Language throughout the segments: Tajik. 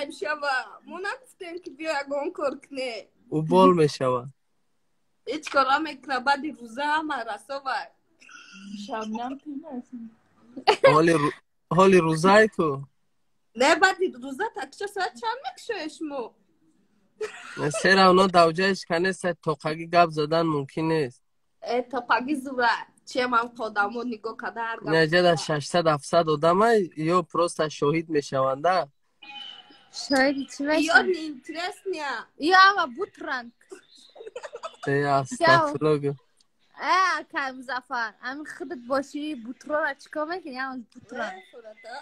Ғайб шава. Мо нагуфтем ки биё ягон кор кунем. Ӯ бол мешава. Ҳеҷ кор намекуна, баъди рӯза ҳама расова. Шабнам тинас. Ҳоли рӯзае ку? Не, баъди рӯза такша соат чанд мекушоед шумо? Се равно давҷаиш канеста, тоқагӣ гап задан мумкин нест. Э, тоқагӣ зура. Чием ам одамо нигоҳ карда ҳар гап. Наҷада 600-700 одама ё просто шоҳид мешаванда. Шоҳиди чӣ Ё мешавад? неинтересния. Ё ама бутранг. Э, астағфирулло гӯ. Э, акай Музаффар, ами худат бошӣ, бутрора чикор мекунӣ? Ама бутранг. Мефурата.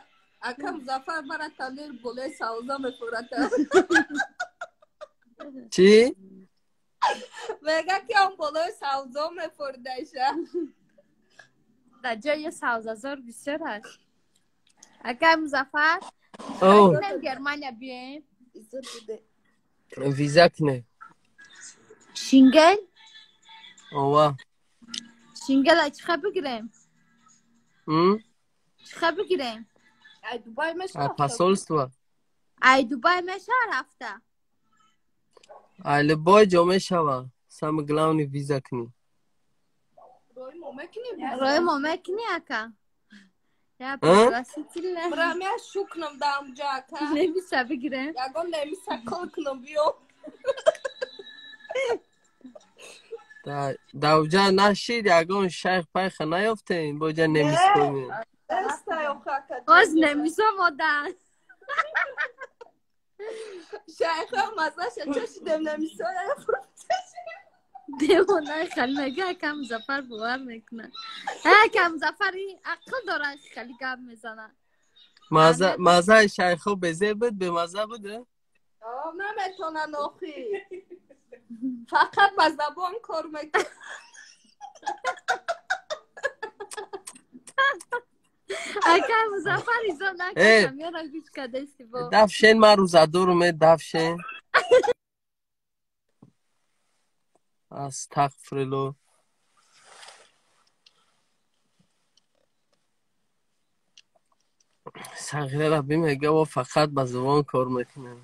Ака Музаффар мара танир болои савза мефурата. Чӣ? Мега ки он болои савзо мефурдаша. Дар ҷои савзазор бисёр аст. Акай Музаффар, О, кунем Германия биёем? Иззат биде. Виза кне. Шингел? Ова. Шингела чӣ хел бигирем? М? Чӣ хел бигирем? Ай Дубай А мешава. посольство? Ай Дубай мешава рафта? А любой ҷо мешава. Самое главное виза кни. Рои мо мекунем? Рои мо мекунӣ, ака? Я А? пригласительная. Брам я шукнам да амҷа ака. Немиса бигирем. Ягон немиса кол кунам биё. Давҷа нашид, ягон шайх пайха наёфтем, боҷа немис кунем. Неста ёха ака. Оз немисо модан. Шайха мазаша чашидем немисо. Девона хали мега, ака Музаффар бовар мекунад. Ака Музаффар ин ақл дора, хали гап мезана. Маза мазаи шайхо безе буд, бемаза буд, э? Наметонан охи. Фақат ба забон кор мекунад. Ака Музаффар изо Э. накашам, ёра гӯш кадаси бо. Дафшен, ман рӯзадорум, э, дафшен. Астағфирулло. Сағирара бимега, во фақат ба забон кор мекунем.